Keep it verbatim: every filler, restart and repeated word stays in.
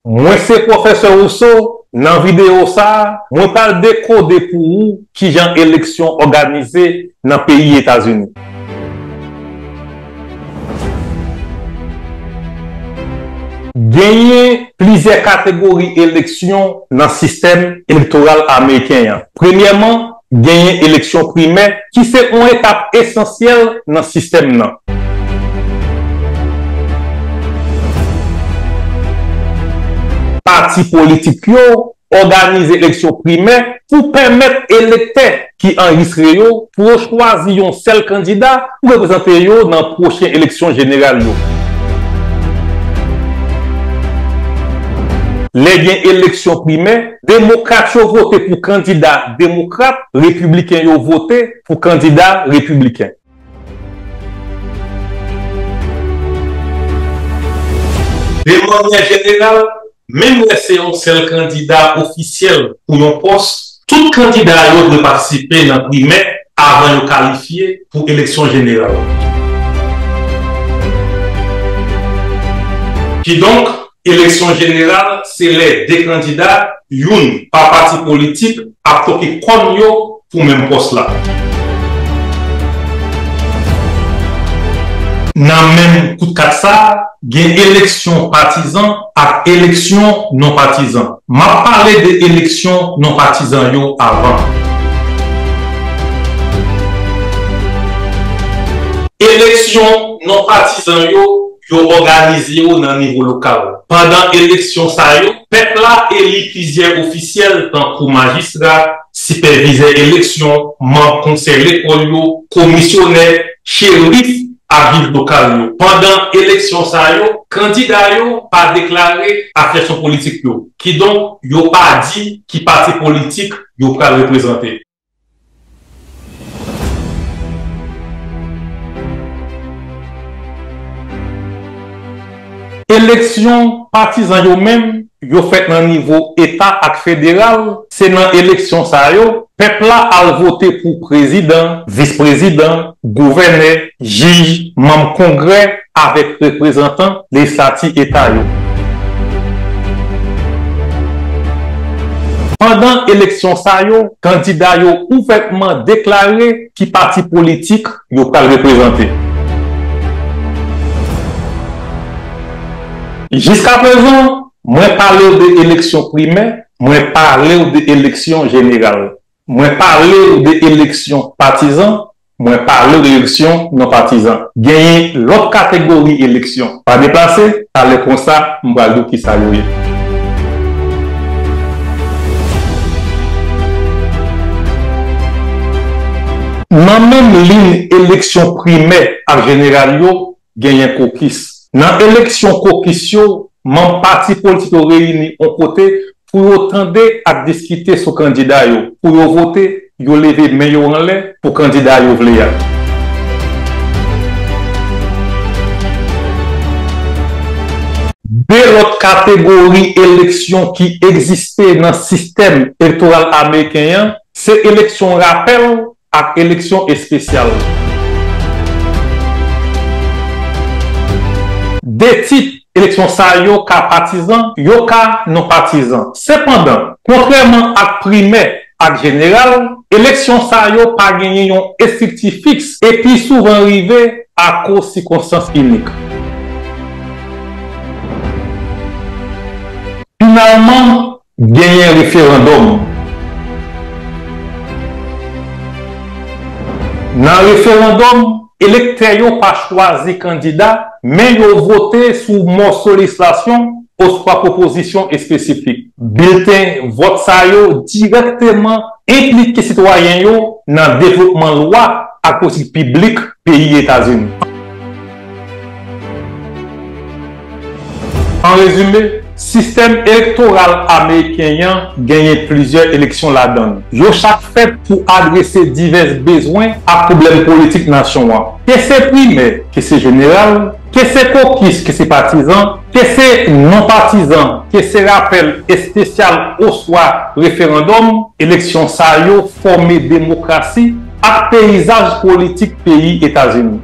Mwen se Pwofesè Rousseau, nan videyo sa a, mwen pral dekode pou ou kijan eleksyon òganize nan peyi Etazini. Genyen plizyè kategori eleksyon nan sistèm elektoral ameriken an. Premyèman, genyen eleksyon primè, ki se yon etap esansyèl nan sistèm nan. Pati politik yo òganize eleksyon primè pou pèmèt elektè ki anrejistre yo pou yo chwazi yon sèl kandida pou reprezante yo nan pwochen eleksyon jeneral yo. Lè gen eleksyon primè, Demokrat yo vote pou kandida Demokrat, Repibliken yo vote pou kandida Repibliken. De manyè jeneral, menm lè se yon sèl kandida ofisyèl pou yon pòs, tout kandida yo dwe patisipe nan primè avan yo kalifye pou eleksyon jeneral. Kidonk, eleksyon jeneral se lè de kandida, youn pa pati politik, ap twoke kòn yo pou menm pòs la. Nan menm kout kat sa a, gen eleksyon patizan ak eleksyon non patizan. M ap pale de eleksyon non patizan yo avan. Eleksyon non patizan yo, yo òganize yo nan nivo lokal. Pandan eleksyon sa yo, pèp la eli plizyè ofisyèl tankou majistra, sipèvizè eleksyon, manm konsèy lekòl yo, komisyonè, cherif ak jij lokal yo. Pandan eleksyon sa yo, kandida yo pa deklare afyèsyon politik yo. Kidonk, yo pa di ki pati politik yo pral reprezante. Eleksyon patizan yo menm, yo fèt nan nivo eta ak federal. Se nan eleksyon sa yo, pèp la al vote pou prezidan, vis prezidan, gouvènè, jij, manm kongrè avèk reprezantan lejizlati eta yo. Pandan eleksyon sa yo, kandida yo ouvètman deklare ki pati politik yo pral reprezante. Jiskaprezan, mwen pale w de eleksyon primè, mwen pale w de eleksyon jeneral. Mwen pale w de eleksyon patizan, mwen pale w de eleksyon non patizan. Genyen lòt kategori eleksyon. Pa deplase, talè konsa, m pral di w kisa yo ye. Nan menm liy eleksyon primè ak jeneral yo, genyen kokis. Nan eleksyon kokis yo, manm pati politik yo reyini yon kote pou yo tande ak diskite sou kandida yo, pou yo vote, yo leve men yo anlè pou kandida yo vle a. De lòt kategori eleksyon ki egziste nan sistèm elektoral ameriken an, se eleksyon rapèl ak eleksyon espesyal. De tip eleksyon sa yo ka patizan, yo ka non patizan. Sepandan, kontrèman ak primè ak jeneral, eleksyon sa yo pa genyen yon estrikti fiks e pi souvan rive akoz sikonstans inik. Finalman, genyen referandòm. Nan referandòm, elektè yo pa chwazi kandida, men yo vote sou mòso lejizlasyon oswa pwopozisyon espesifik. Bilten vòt sa yo dirèkteman enplike sitwayen yo nan devlopman lwa ak politik piblik peyi Etazini. An rezime, sistèm elektoral ameriken an genyen plizyè eleksyon ladan l. Yo chak fèt pou adrese divès bezwen ak pwoblèm politik nasyon an. Ke se primè, ke se jeneral, ke se kokis, ke se patizan, ke se non patizan, ke se rapèl espesyal oswa referandòm, eleksyon sa yo fòme demokrasi ak peyizaj politik peyi Etazini.